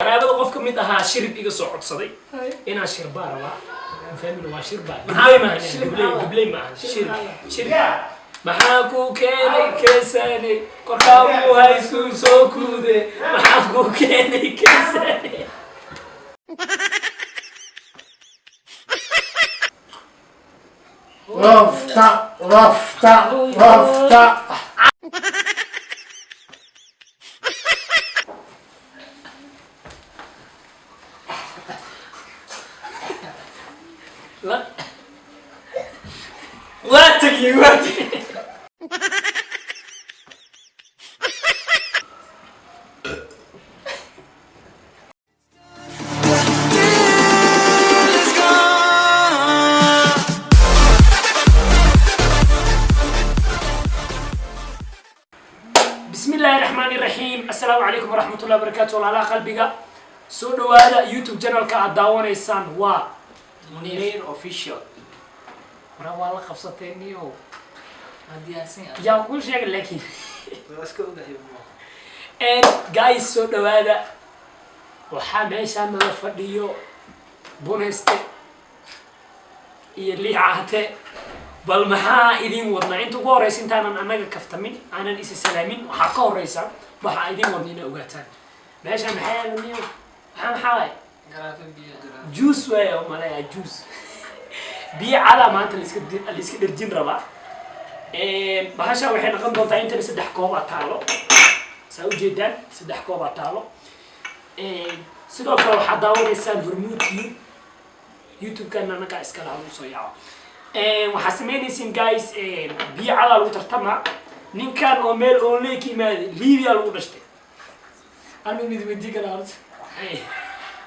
Qaraabada qof ka mid ahaa shirib iga soo codsaday inaan shirbaa rabaa. Fahmin, waa shirbaa, gabley maahan, gabley, gabley maahan, shirib, shirib. Maxaa ku keenay keesane? Korkaagu ha isku soo kuude. Maxaa ku keenay keesane? Lafta, lafta, lafta. Waa tegiyey, waa tegiyey. بسم الله الرحمن الرحيم، السلام عليكم ورحمة الله وبركاته. Walaalaha qalbiga, soo dhawaada. YouTube channelka aad daawanaysaan waa Munir Official. Hore waa la qabsateen niyo. Waa diyaarsan yahay. Yaa kuu sheegay laakiin. Waa iska ogahay mo. Guys, soo dhawaada. Waxaa meeshaan nala fadhiyo Bunayste iyo Liicaate. Bal maxaa idin wadnaa? Inta ugu horeysa, intaanan annaga kaftamin, aanan isi salaamin, waxaa ka horeysa waxaa idin wadna inaa ogaataan. Meeshaan maxaa yaala niyo? Maxaa waay? Garaafa biyo. Juice waaya umaleeyaa, juice biyo cadaa maanta laiska dherjin rabaa. Bahasha waxay noqon doontaa intana saddex koobaa taalo, saa ujeedaan, saddex koobaa taalo. Sidoo kale waxaad daawanaysaan Hormuud Tube. YouTube-kana annagaa iskale, lagu soo yaaco. Waxaa samaynaysiin, guys, biyo cadaa lagu tartamaa. Ninkan oo meel oonley ka yimaada, Libya lagu dhashtay. Hal mid mid weydii kala horta.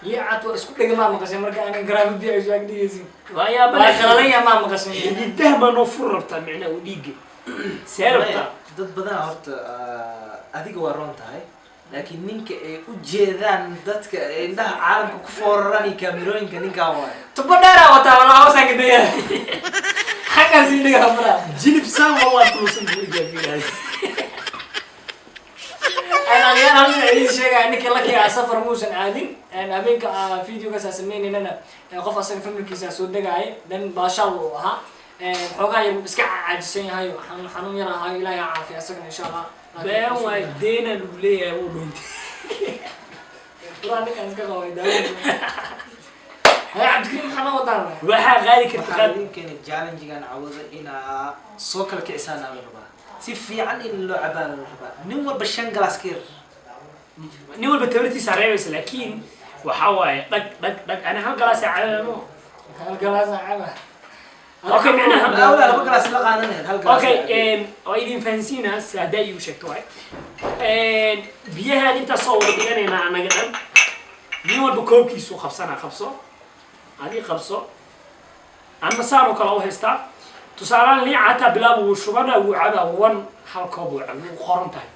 Liicad waa isku dhega, maa maqashay? Marka aanan garaafa biyo ay soo agdhigaysin. Waayaa. Waa qalalanya, maa maqashay? Xididaha baa noo fur rabtaa, micnaha uu dhiigga see rabtaa. Dad badanaa horta, adiga waa roon tahay, laakiin ninka ay u jeedaan dadka ay indhaha caalamka ku fooraraan iyo kaamirooyinka, ninkaan waayo. Tubo dheeraa wataa walaa, hoosaan ka daya, xaggaan sii dhigaa maraa. Jilib saan waa tulusan buu igaafilahay. Anigaan hal mid idiin sheegaya: ninka laki ah safar muusan aadin. Habeenka videogaas aan sameynaynana qof asaga familkiisa soo degaaya, dan baashaal uu ahaa, xoogaa yar wuu iska caajisan yahay, xanuun xanuun yar ahaa. Ilaahay ha caafiya asagana, insha Allah. Been waay, deena lagu leeyahay, wuu dhuntay. Waraa, ninkaan iska qabay daawada. Haya Cabdikariim, maxaa noo wadaan? Waxaa qaadi karta Waxaa qaad. idin keenay challengegan cawada inaa soo kala kicisaan la rabaa, si fiican in loo cabaa la rabaa, nin walba shan galaas ka yar. Nin walba tabartiisa reebaysa, laakiin waxaa waaye dhag dhag dhag. Ani hal galaas cabaamo. Hal galaas caba. Okay, micnaha- Laba laba galaas la qaadan lahayd, hal galaas. Okay, waa idin fahansiinaa si haddaa iigu sheegto. Waay, biyahan intaas soo wada dhiganaynaa annaga dhan. Nin walba koobkiisu qabsanaa. Qabso adii, qabso. Anna saan oo kale u haystaa. Tusaalehaan, liica hataa bilaab wuu shubanaa, wuu cabaa. One hal koob wuu cab, wuu qoran tahay.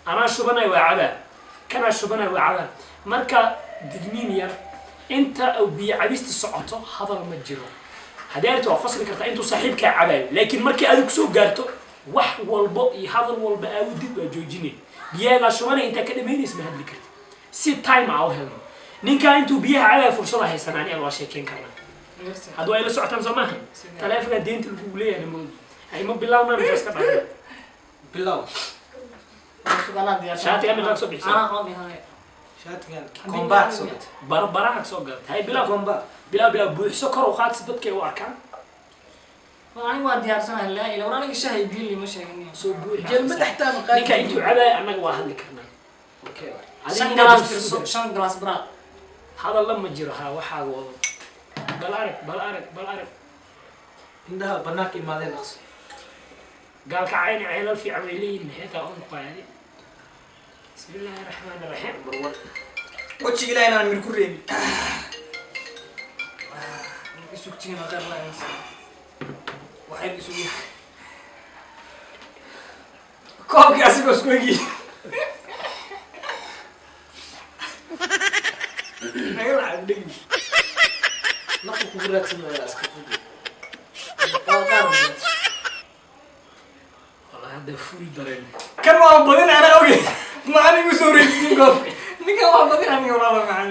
Anaa shubanaya, waa cabaa. Kanaa shubanaya, waa cabaa. Marka digniin yar: inta uu biyo cabista socoto hadal ma jiro. Haddii arrinta waa qosli kartaa intuu saaxiibkaa cabaayo, laakiin markii adigu soo gaarto, wax walbo iyo hadal walba aawdid waa joojinay. Biyahaagaa shubanaya, intaa ka dhamaynaysa ma hadli kartid, si time aa u helno. Ninkaa intuu biyaha cabaya fursada haysanaa, aniga waa sheekeyn karnaa. Hadda waa ila socotaan, soo maaha? Taleefonkaa deynta lagugu leeyahay ma ogi. Hay, ma bilawnaa mise iska dhaafna? Bilow. Shaatiga meeqa soo bixisay? Anaa qoon yahay. Shaatigan combat soo gatay. Barbaraha soo galatay. Hay, bilaw. Combat. Bilaw, bilaw, buuxso, kor u qaad si dadka ay u arkaan. Aniga waa diyaarsanahay. Laa ila war, aniga shahay biyo lima sheegin. Soo buuxi. Jelmad xataa ma qaadi. Ninka intuu cabaayo annaga waa hadli karnaa. Okay. Adiga Shan inaad galaas buuxiso. tirso, shan galaas baraad. Hadalla ma jiro. Ha, waxaaga wado. Bal arag, bal arag, bal arag. Indhaha banaanka imaadeen, dhaqso. Gaalka cayni ceelal fiican way leeyihin. Maxay taa un qaadi? Bismi illaahi raxmaani raxiim. Number one. Wejiga ilaah inaan mir ku reebin. Isugtiin, khayr la waxay isugu koobkii asigoo isku egi naga lacag dhigi. Nafku kugu raadsan waa iska fuji. Wallahi hadda full dareen. Kan waa badin, ana oge ma anigu soo reebsin koobka. Ninkan waa badin aniga, walaalo macaan.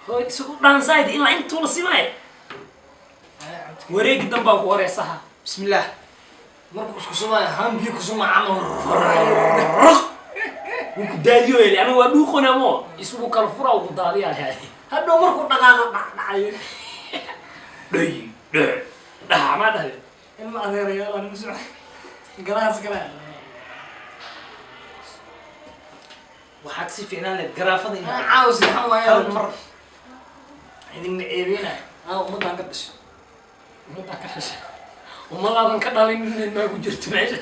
Hooy, isugu dhaansayd ilaa intuu la simay. Wareegi danbaa ku horeysaha. Bismillaah. Markuu isku sumaayo, haan biyo ku sumaa camal. Wuu ku daadiyo eli, aniga waa dhuuqona mo isugu kala fura, ugu daadiyaa lahay. Hadhow markuu dhaqaaqa dhacdhacayo. Dhay dhe dhaha maa dhahde. Ilma adeerayaal, anigu soco galahaas kale. Waxaa kasii fiicnaan lahayd garaafada inaad Caawa seexan waayo. Hal mar. Idinma ceebeynaya, aa ummadaan ka dhashay. Ummaddaa ka dhashay, ummadaadan ka dhalin maa ku jirto meesha.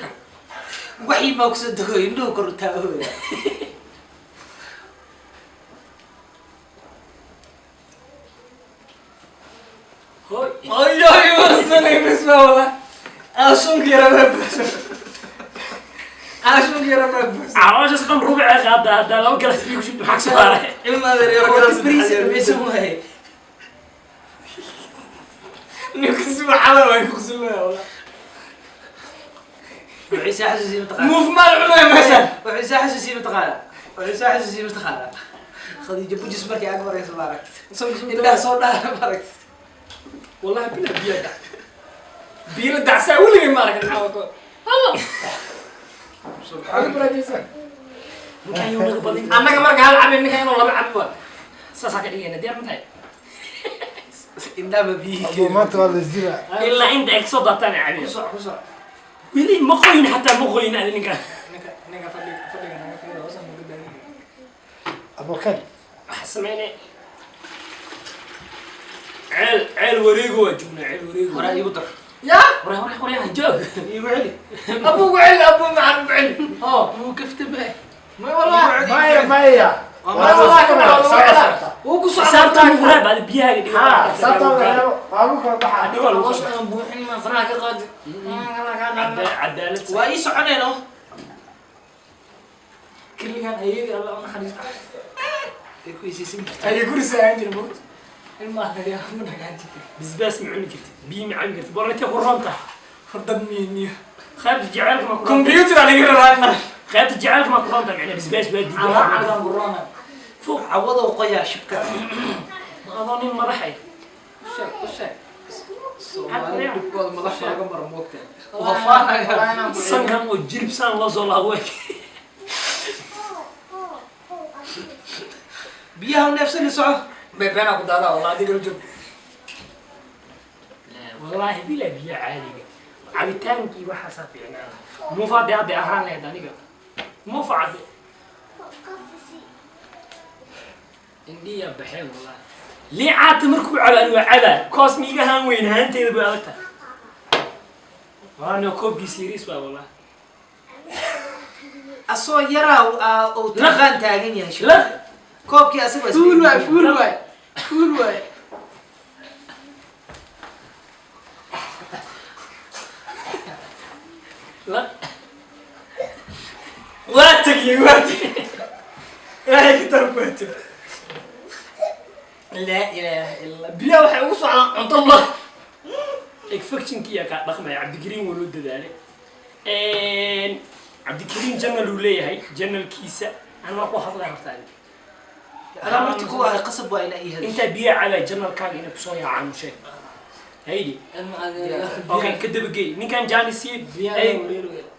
Waxii baa kusoo dego, indhuhu kor u taagooya. Hooy. Ayoy, wasanay bisma wala aashunka yara baa buuxsan, aashunka yara baa buuxsan. Calooshaas dhan rubicee qaada haddaa laba galaas biyo ku shubto, maxaa kasoo haray? Ilma adeer yaro galaas. Bariis meesha waaye. Ninka siba cala way kuqsilmaya wala. Wuxuu isaa xasuusiyey mataqaana? Muufmaal cunaya meesha. Wuxuu isaa xasuusiyey mataqaana? Wuxuu isaa xasuusiyey mataqaana? Khadiijo Bujis markay ag marayso, ma aragtid? Indhaha soo dhaara, ma aragtid? Wallahi bila biyo dhac. Biyo la dacsaa weligay ma aragin caawa ko halla. Subxaan. Ninkaan yow naga badin. Annaga marka hal cabi, ninka inuu laba cabi waa. Saasaa ka dhigayna, diyaar ma tahay? Indhaha ma biyihii Abuu, keenin. maanta waa la isdilaa. Ilaa inta ay kasoo daataan ay cabiya. Ku soc, ku soc. Weli ma qoyin, xataa ma qoyin adi ninkaan. Ninka fadhiga naga fiiro hoosan naga daadin. Abuu kan. Waxa sameynay ceel ceel wareego waa joognaa, ceel wareego. Horaa iigu dar. Ya. Hore hore hore joog. Iigu celi. Abuu ku celi, abuu macaan ku celi oo. Wuu kaftamay. May wallah. Maya, maya. May wallah, ka waa lagu celaa, wuu ku socdaa. Xisaabta lagu reeb adi biyahaaga dhigo. Ha, sabta la waa lagu kala baxaa. Hadhow waa lagu Caloosha aan buuxin ma faraha ka qaadi. Cadaalad. Waa ii soconeen oo. Kiligan ayadii Allah u naxariisto. Ay ku isaysan jirtay. Ayay guri saaran jiray buurta. Ilma adeeryaa ma dhagaan jirtay. Bisbaas ma cuni kartid, biyo ma cabi kartid, bornatee ku roon tahay. Hordad miiniyo. Qaybta jaceylka ma ku roon tahay? Computer aa laga rabaa inaa. Qaybta jaceylka ma ku roon tahay, macnaa bisbaas waa diiday. Calaa gurona. Fuuq. Cawadow qoyaa shibka. Adoo nin madaxay. U sheeg, u sheeg. Soomaalida dhibkooda madax looga maro moogta. Waa faanaya. Sankan oo jirib saan loo soo laabo. Biyaha u neefsani, soco. Beenaa ku daadaa wallah, adiga la joog. Wallaahi bila biyo caadiga cabitaankii waxaasaa fiicnaa. Muufa dee hadday ahaan lahayd aniga muufa cadde indhiyaa baxeen. Wallahi liicaata markuu cabaan waa cabaa koos miiga haan weyn haanteeda bay adag tahay. Wallahi no, koobkiisa yariis waa wallahi. Asoo yaraa uu taqaan taagan yahay shibka. La. Koobkii asaga. Fuul waay, fuul waay, fuul waay. La. Waa tegiyey, waa tegiyey. Ilaahay kitaabku waa tegey. Laa ilaaha illa biyaha waxay ugu socdaan cunto lo. Infectionkiyaa kaa dhaqmaya. Cabdikariim waa loo dadaalay. Cabdikariim channel uu leeyahay, channelkiisa anaa ku hadlaya horta adiga. Adaa marti ku ahay, qasab waa inaa ii hadasho. Intaa biyaha cabaa channelkaaga inay kusoo yaacaan u sheeg haydi. Ilma adeer. Okay, ka dabagey ninkan janisi. Biyaha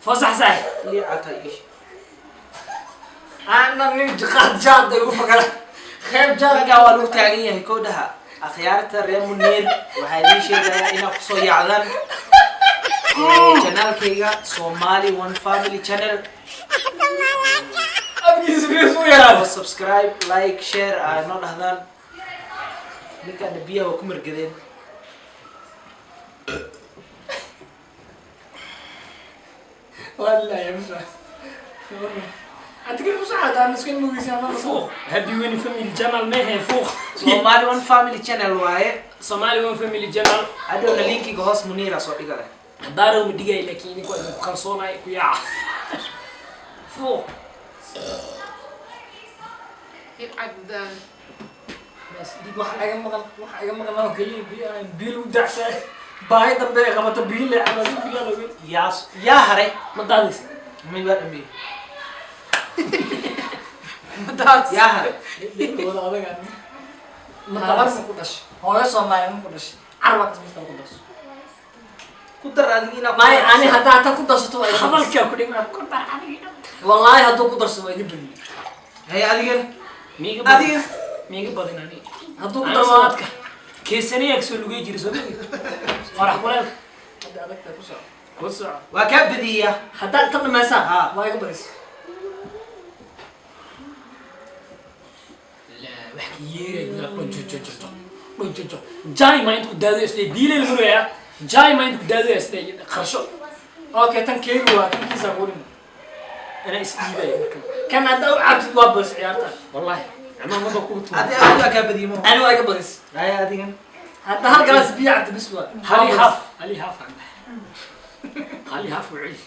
fasax saaxib. Liicataa ii. Ana nin qaad jaad ay u fakara qeyb jaad. Ninkaa waa lagu taagan yahay koodhaha. Akhyaarta reer Muniir, waxaa idiin sheegayaa inaad kusoo yaacdaan channelkayga Somali One Family Channel. Afkiisa biyo suu yaraada. Oo subscribe, like, share aa noo dhahdaan. Ninkaana biyaha waa ku margadeen. Wallahi musa anti ku socda aan isku mugisa ama. Fuuq Happy One Family Channel mehe fuuq. Somali One Family Channel waaye. Somali One Family Channel. Hadhowna linkiga hoos Muniira soo dhiga leh. Haddaara ma dhigay, laakiin idinku waa idinku kalsoonahay, ku yaaca fuuq. Cabdaan. Wax iga maqan, wax iga maqan oo kaliya biyo aan biyo lagu dacsaa, baahi dambe ay qabato, biyo la cabaa, biyo lagu Yaa yaa haray. Ma daadaysa. May waa dhameeyey. Madaas. Yaa haray. Wada adaga. Ma tabar ma ku dhashay? Hooyo Soomaali ma ku dhashay? Carabaa kasmista ku darso. Ku dar adiga inaa ku May darso. Ani haddaa tan ku darsato waa iga badisay. Hadalkaa ku dhig, ku dar adiga. Wallaahi hadduu ku darsado waa iga badiyey. Hay, adigana. Miiga badin. Adiga. Miiga badin ani. Hadduu ku Ana darsado. waa adka keesaniyaa kasoo lugay jira soo magi farax kuleelka. Hadda adagtaa ku soco. Ku soco. Waa kaa badiyaa. Haddaad tan dhamaysaan Ha. waa iga badisay. La wax ka yeeray gudaha dhunjojojojo dhunjojo jaay ma inta ku daado isle biilay lagu jaay ma inta ku daado isle qarsho. Okay, tan keegi waa kan kiisaa ku dhimi. Ana is dhiibaya marka. Kan haddaa u cabtid waa badisay ciyaarta. Wallahi cimaamada kugu tuur. Adiga waa kaa badiyey mo. Ani waa iga badisay. Hay, adigana. Hadda hal galaas biyo cabtid bis waa. Hal iyo half, hal iyo half, hal iyo half u celi.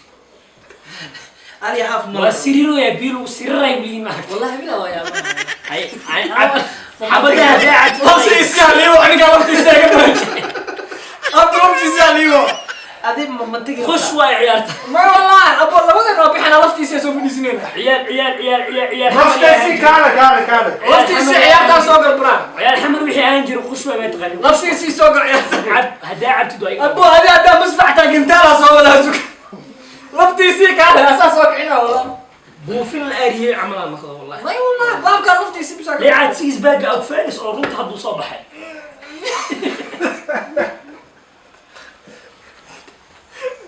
Adiga half ma. Waa siriroya biil uu siriray weligiin maaragta. Wallahi bilaa waa yaabana. Hay hay xabadaha hadaa cabtid. Laftiisa liibo, aniga laftiisa iga badan. Abdu laftiisa liibo. Adi ma mantigi. Khush waay ciyaarta. May wallahi abo labadan waa bixina laftiisa soo fadhiisinayna. Ciyaar ciyaar ciyaar ciyaar ciyaar. Laftaasi kaale kaale kaale. Laftiisa ciyaartaa soo gal braan. Ciyaar xamar wixii aan jiro khush waay ma taqaanin. Laftiisii soo gal ciyaarta. Cab hadaa cabtid waa iga. Abo adi haddaa masfaxtaa gintaala soo wadaa suga. Laftiisii kaale asaa soo kicina wallahi. Buufin la aariyey camalaa noqda wallahi. May wallahi baabkaa laftiisii bisa. Leecaad six bag og fanis oo runta hadduu soo baxay.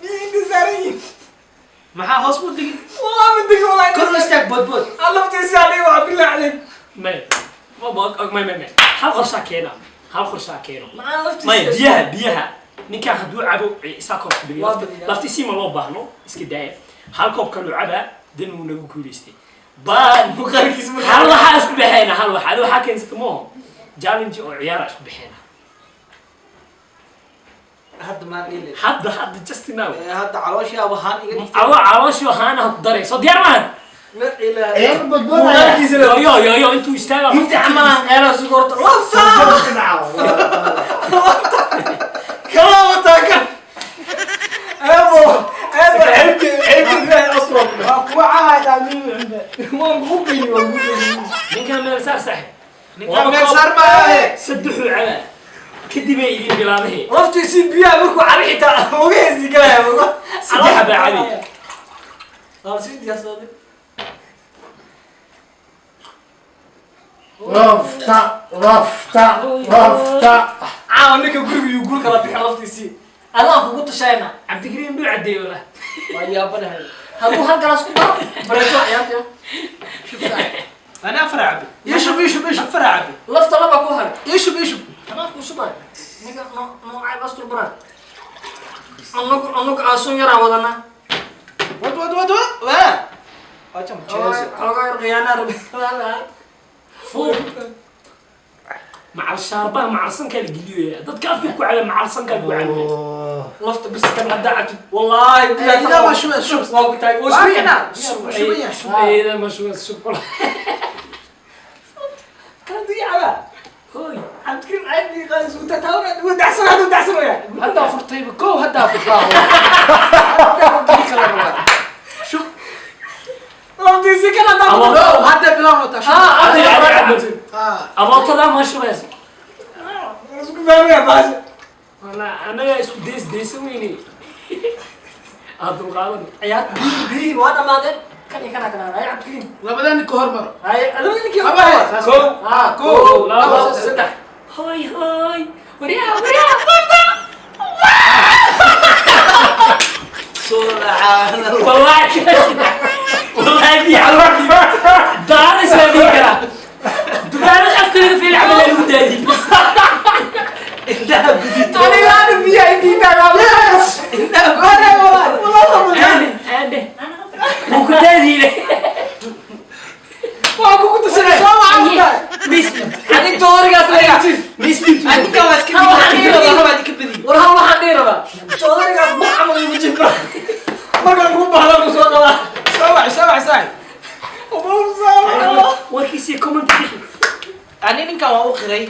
Biyo inta saaran yihiin. Maxaa hoos mu dhigin? Wallahi ma degi wallahi. Kor u istaag boodbood. Ah, laftiisii aliibo billah calayk. May ma ma may may may hal qorshaa keena, hal qorshaa keeno. Maxaa laftiisa? May biyaha biyaha ninkaan hadduu cabo isaa koobka badiyo. Waa badiyaa. Laftiisii ma loo baahno, iska daaya, hal koob kaluu cabaa dan wuu nagu guulaystay baan. Muuqaalkiisa markaa- Hal waxaa isku baxeena, hal wax adi waxaa keensata mooho challenge oo ciyaara isku baxeena. Hadda maan dhili. Hadda hadda just now. Hadda calooshii abahaan iga dhigtay. Awo calooshii haanaha ku daray soo diyaar maahan. La ilaaha. Ciyaar badboodaya. Muuqaalkiisa Yo yo yo yo intuu istaaga. Inta camalaan qeylaa suga horta lafta. Kala wataa kan. Ebo ebo ceebti ceebti ilaahay asro. Waa kuwa caada amiin cunbe. Waan kugu qeyli, waan kugu qeyli. Ninkaan meel saar saaxib. Ninkaan meel saar maahe. Saddexuu cabaa kadibay idin bilaabahe. Laftiisii biyaha markuu cabi xitaa uga heesi galaya. Saddex baa cabi. Waa sii diyaarsaday. Lafta lafta lafta. Caawa ninka guriga iyo guur kala bixin laftiisii. Adaan kugu tashayna. Cabdikariim dhuu cadeey wallah. Waa yaabanahay. Hadduu hal galaas ku daro bareeto ciyaarta. Shub saaxib. Ana afar cabi. Ishub ishub ishub afar cabi. Lafta laba ku haray. Ishub ishub. Anaa ku shubay. Ninka noocay bastur baraan. Anagu anagu aasun yaraa wadanaa. Wad wad wad wad. Waa. Wacha mchezo. Xoogaa yar khiyaanaa rabi. Fuuq macal shaarbaha macal sankaa la geliyoya dadka afka ku caba macal sankaa ku cabaya. Lafta bis kan haddaa cabtid wallaahi biyaha Idaa waa shubay shub. waa ku taag Waa waa kana. shubaya. Shubaya. Shubayda ma shuba shukula. Kan biyo cabaa. Hooy. Cabdikariim caadi qaadis wuu tataawna wuu dacsan hadduu dacsanaya. Haddaa furtayba kow haddaa furtaa. Kala rabaa. Shub. Laftiisii kan haddaa ku Awood. Kow hadda bilaw wata shub. Ah, Adiga, adiga adiga cabtid. cabtid. Ah. Abootadaa ma shubayso. Isku fahmaya baasha. Wallah annagaa isku deys deysan weyne aad dulqaadan. Ciyaar biyihii biyihii waa dhammaadeen. Kan iyo kana kana ay Cabdikariim. Labadan nin ka hormaro. Ay labada ninkii Laba he. Kow. Ah, Kow, labo, labo, saddex. Hoy hoy waryaa waryaa. Subhanallah. Wallahi wallahi biyo daadis la dhihi karaa dubaanad afka laga fiil camal lagu daadin. Indhaha gudid. Aniga aanu biyaha intii taagaa. Indhaha gudid. Aadhe aadhe wuu ku daadiile. Waa kugu tusinayaa. Soo macaan. Mis Adig joodarigaas la jiif. mis. Adiga waa iska Hal waxaan bidiyay. dhihi rabaa. Waa iska bidiyay. War hal waxaan dhihi rabaa. Joodarigaas ma camal igu jiif karo. Markaan kuu baahdo ku soo qabaa. Soo wac soo wac saaxib. Warkiisii comment bixi. Ani ninkan waa u qiray.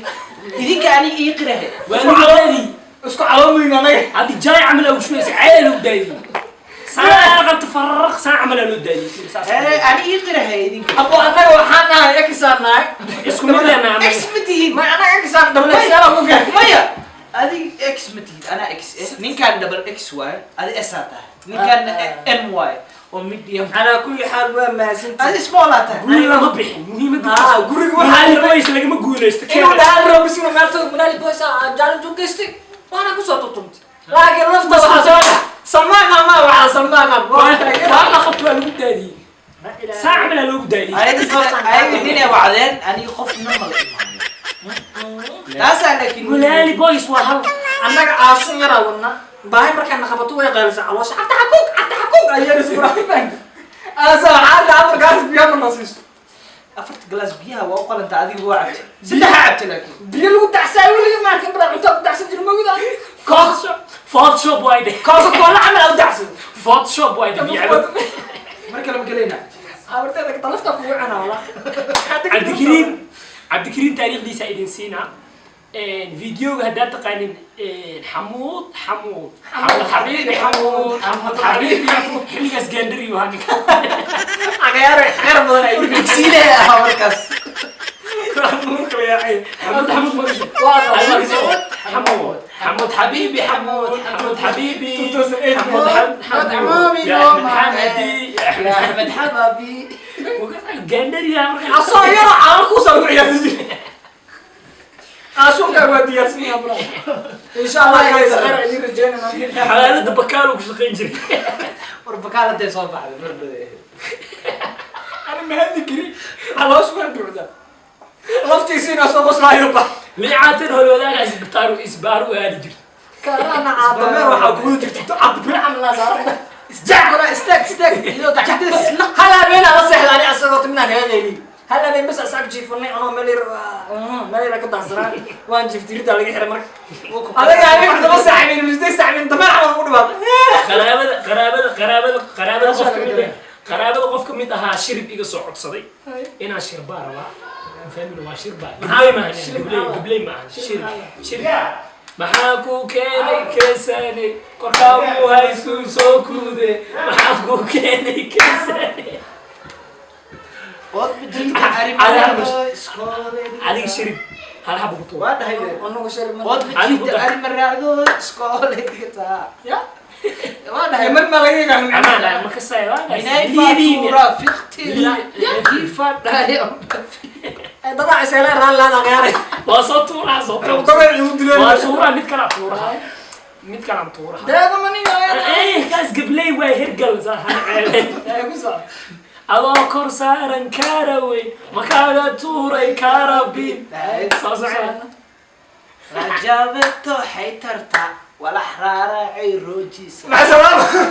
Idinka aniga ii qirahe. Waa lagu daadi. Isku caloomayn anaga. Haddi jaay camal ugu shubaysa ceel ugu daadi. Saa qabta faraq saa camal loo daadiyay saas. Ani ii qirahay idinka. Abo, annaga waxaan nahay X-aan nahay. Isku mid leenahay. X ma tihiin. Ma annaga X-aan double X ku gaar. Maya, adig X ma tihid, anaa X eh. Ninkaan double X waaye, adi S aa tahay, ninkaan M waaye oo medium. Calaa kulli xaal, waa mahadsantihiin. Adi small aa tahay. Guri lama bixin muhiimadda. Ah, guriga waxaa Mulaali Boys lagama guuleysto. Inuu dhahaan rabo bis inuu meel tago, Mulaali Boys aa challenge u geystay, waana kusoo tutumtay, laakiin lafta waxaa soo Salmaan Khan ma waxaa Salmaan Khan. Waa la qabto, waa lagu daadiyey, saa camal aa loogu daadiyey. Ayaga ninay wacdeen, aniga qofna ma la imaanin taasaa, laakiin Mulaali Boys waa hal. Annaga aasun yaraa wadna baahi markaan naqabato way qaylisaa caloosha, cabdi xakuug, cabdi xakuug ayaa isfuraay aasa waxaa 4 gaas biyo ma nasiiso. 4 galaas biyaha waa u qalantaa, adiga waa cabtay, 3 cabtay laakiin. Biyo lagu dacsaa weliga maarkin bara cuntaa ku dacsan jiro mawida. Photoshop, Photoshop waay dheh. Coca Cola camal aa u dacsan. Photoshop waay dheh biyo cabo. Mar kale ma gelayna. Abarteeda talafta kugu cunaa wala. Cabdikariim, Cabdikariim taariikhdiisa idin siinaa videoga haddaad taqaanin. Xamuud, Xamuud, Xamuud xabiibi, Xamuud, Xamuud xabiibi, xilligaas gaandhariyu ahaa ninka. Cagaar xeer badan ay Dugsiile ahaa markaas. Xamuud, Xamuud magaciisa. Waa. Xamuud, Xamuud xabiibi, Xamuud, Xamuud xabiibi, 2008. Xamuud, Xamuud, ya Axmed Xamadi, ya ya Axmed. Axmed xababi. Gaandhariya markaa. Asoo yaro caano kuusaa lagu ciyaarsan jiray. Aasuunkaa waa diyaarsan yahay bro. Insha Allah guys, khayr idin rajeynana. Xalaalada bakaal uu ku shaqayn jiray. War bakaaladee soo baxday mar badan. Ana ma hadli kari, caloosh waa buuxda, laftiisiina soo qoslaayo ba. Liicaatan holwadaagaas isbitaaru isbaaru aadi jirto. Kalana caadameer waxaa kugu jirta cabdibir camal laa saaran. Istaag walaa, istaag, istaag iyadoo gacantida. Hal habeen aan la seexda ani asagoo minaan heelayni, hal habeen bas asaag jiifanay anoo meel yar, meel yar ka daansanaa waan jiiftay, riddaa laga xiray. Marka adaga habeen 7 saac min 8 saac min dameer camal ugu dhibaatay. Qaraabada, qaraabada, qaraabada, qaraabada qof ka mid ah, qaraabada qof ka mid ahaa shirib iga soo codsaday inaan shirbaa rabaa. Fahmin waa shirbaa, gabley maahan, gabley, gabley maahan, shirib, shirib. Maxaa ku keenay keesane korkaagu haysku soo kuude? Maxaa ku keenay keesane? Ood bijiita arrimaha iskoole. Adiga shirib hal xaba ku tuur. Waa dhahay be. Anagu shirib ma Ood bijiita arrima raacdo iskoole dhigataa. Ya. Waa dhahay. Mar ma laga yaqaan. Amaan ma kasaya waa Minay fatura fiqtira kifa dhahay. Dadaa iseele raalli laada qiyaaray. Waa soo tuuraha, soo tuura. Dabeer igu dileen. Waa tuuraha, mid kalaa tuuraha, mid kalaan tuuraha. Deedo maniga. Eh, kaas gabley waa hergal sahan ceele. Ku soco. Adoo kor saaran kaarawey makaaga tuuray kaarabi soo socee. Rajabeto xaytarta walax raaracay roojiisa. Maxaa sabab?